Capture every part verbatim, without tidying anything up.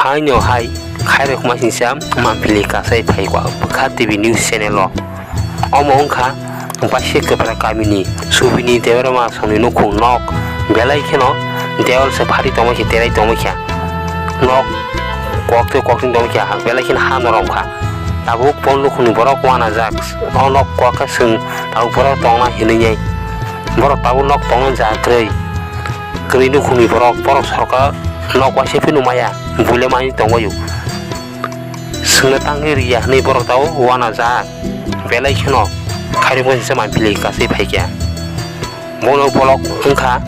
Aino hai khairok masingcha manpili kasai phaikha bwkha T V news channel o. Omo wngkha Baisek Kwpra kamini Subini Debbarma songni nukhung nok belai kheno dewal se phari tongma khe terai tongma khe nok kok tei kokting tongma khe belai kheno ha norom kha. Tabuk bo nukhungni borok wanajak o nok kok khe chwng tabuk borok tongna hinwi borok tabuk nok tongna ja kwrwi kwrwi nukhungni borok borok sorkar nok waisa phino maya. Bulemani tongbaio. Swngno tangwi riya hwnwi borok tao wanajak. Belai kheno khairokma singcha manpili kasai phaikha. Bono bolok wngkha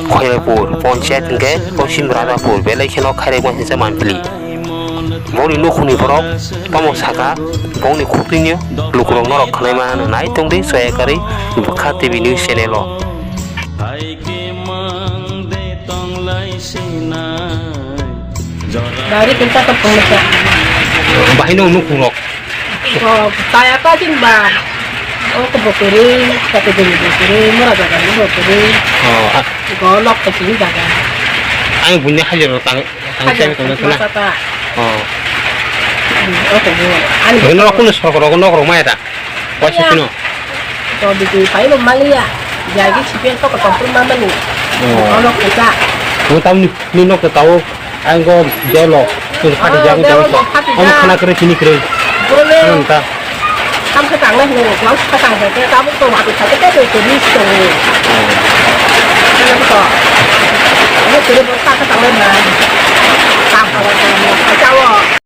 Khoirapur, ponchayat hwnkhe Poschim Radhapur, belai kheno khairokma singcha manpili. Boni nukhungni borok tamo saka, bongni khuktinio lukurok norok khwnaima hwnwi nai tongdi soya karwi bwkha T V news channel o. Dari kita ke pengusaha. Bahino nukhungrok. Oh, saya apa sih, Mbak? Oh, ke Bokori, satu dulu Bokori, murah jaga dulu Bokori. Oh, ah. Golok ke sini jaga. Ang punya hajar tang, tang Hajar, saya tang sana. Masa tak? Oh. Hmm, oh, ke bu. Ani Bino aku nus rokok rokok nok rok maya ta. Waisa Iya. Pino. To bidi pai bo maliya. Jagi sipian to kotor pun mama ni. Oh. Ono kuta. Mo tam ni ni nok ta tao. Ang go delo. Tu khati Oh, jago delo delo. Khati Ono ja. Khana kre sini kre. Bole. Ano ta. Kam ka tang le no. Kau ka tang le. Kamu to ma ka ka ka to ni to. Ano to. Ano kre bo ka ka tang le na. Kam ka ka ka ka.